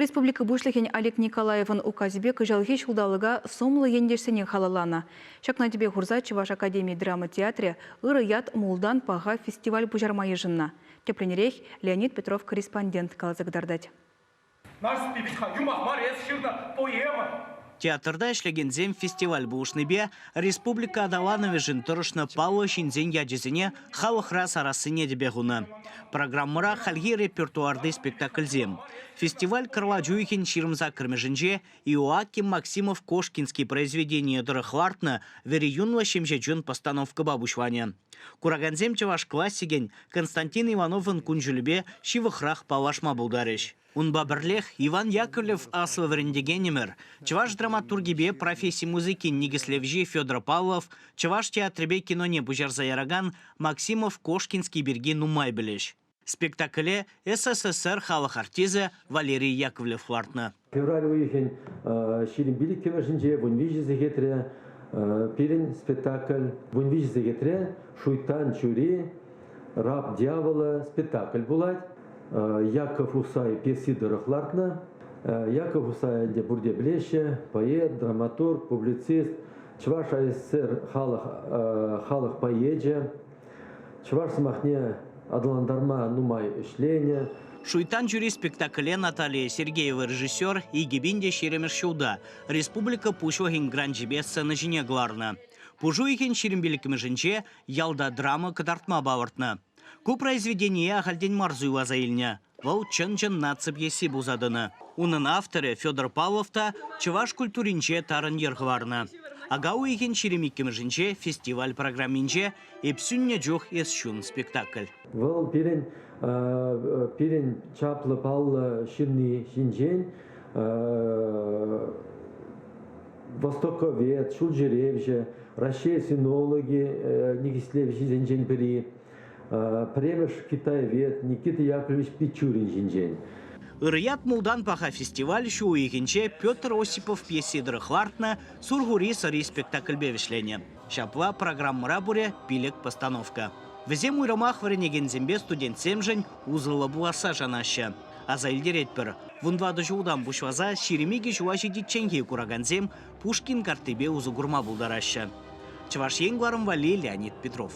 Республика Пуҫлӑхӗн Олег Николаевӑн указӗпе кӑҫалхи ҫулталӑка сумлӑ ентешсене халалланӑ. Ҫакна тӗпе хурса Чӑваш академи драма театрӗ Ырӑ ят мултан паха фестиваль пуҫарма йышӑннӑ. Тӗплӗнрех Леонид Петров корреспондент каласа кӑтартать. Нарспи вӗт-ха юмах мар, эс ҫырнӑ поэма. Театрта ӗҫлекенсем фестиваль пулӑшнипе республика аталанӑвӗшӗн тӑрӑшнӑ паллӑ ҫынсен ячӗсене халӑхра сарассине тӗпе хунӑ. Программӑра хальхи репертуарти спектакльсем. Фестиваль кӑрлач уйӑхӗн 28-мӗшӗнче Иоаким Максимов-Кошкинский произведенийӗ тӑрӑх лартнӑ Вӗри юнлӑ ҫемҫе чун постановкӑпа пуҫланӗ. Куракансем чӑваш классикӗн Константин Ивановӑн кун-ҫулӗпе ҫывӑхрах паллашма пултарӗҫ. Унпа пӗрлех Иван Яковлев аслӑ вӗрентекенӗмӗр, чӑваш драматургипе професси музыкин никӗслевҫи Федор Павлов, чӑваш театрӗпе киноне пуҫарса яракан Максимов-Кошкинский пирки нумай пӗлӗҫ. Спектакле СССР халӑх артисчӗ Валерий Яковлев лартнӑ. Февраль уйӑхӗн 25-мӗшӗнче 13 сехетре пирӗн спектакль 13 сехетре «Шуйттан чури. Раб дьявола» спектакль пулать. Яков Усай пьеси тӑрӑх лартнӑ. Яков Усай ӗнтӗ пурте пӗлеҫҫӗ, поэт, драматург, публицист, Чӑваш АССР халӑх, халӑх поэчӗ. Чӑваш сӑмахне аталантарма нумай ӗҫленӗ. Шуйттан чури спектакле Наталия Сергеева режиссер 2020 ҫулта республика Пуҫлӑхӗн гранчӗпе сцена ҫине кӑларнӑ. Пуш уйӑхӗн 25-мӗшӗнче ялта драма кӑтартма палӑртнӑ. Ку произведение ахальтен мар суйласа илнӗ. Вӑл чӑн-чӑн наци пьеси пулса тӑнӑ. Унӑн авторӗ Федор Павлов та чӑваш культуринче тарӑн йӗр хӑварнӑ. Ака уйӑхӗн 22-мӗшӗнче фестиваль программинче «Эп сӳннӗ чух эс ҫун» спектакль. Вӑл пирӗн пирӗн чаплӑ паллӑ ҫынни ҫинчен востоковед, ҫулҫӳревҫӗ, Раҫҫей синологи никӗслевҫисенчен пӗри. Пӗрремӗш китаевед Никита Яковлевич Пичурин ҫинчен. Ырӑят мултан паха фестиваль ҫу уйӑхӗнче Петр Осипов пьеси тӑрӑх лартнӑ «Сурхури сӑри» спектакльпе вӗҫленӗ. Ҫапла программӑра пурӗ пилӗк постановка. Вӗсем уйрӑмах вӗренекенсемпе студентсемшӗн усӑллӑ пуласса шанаҫҫӗ. Аса илтеретпӗр, 14 ҫултан пуҫласа 22 ҫула ҫитичченхи куракансем Пушкин карттипе усӑ курма пултараҫҫӗ. Чӑваш Ен кӑларӑм валли Леонид Петров.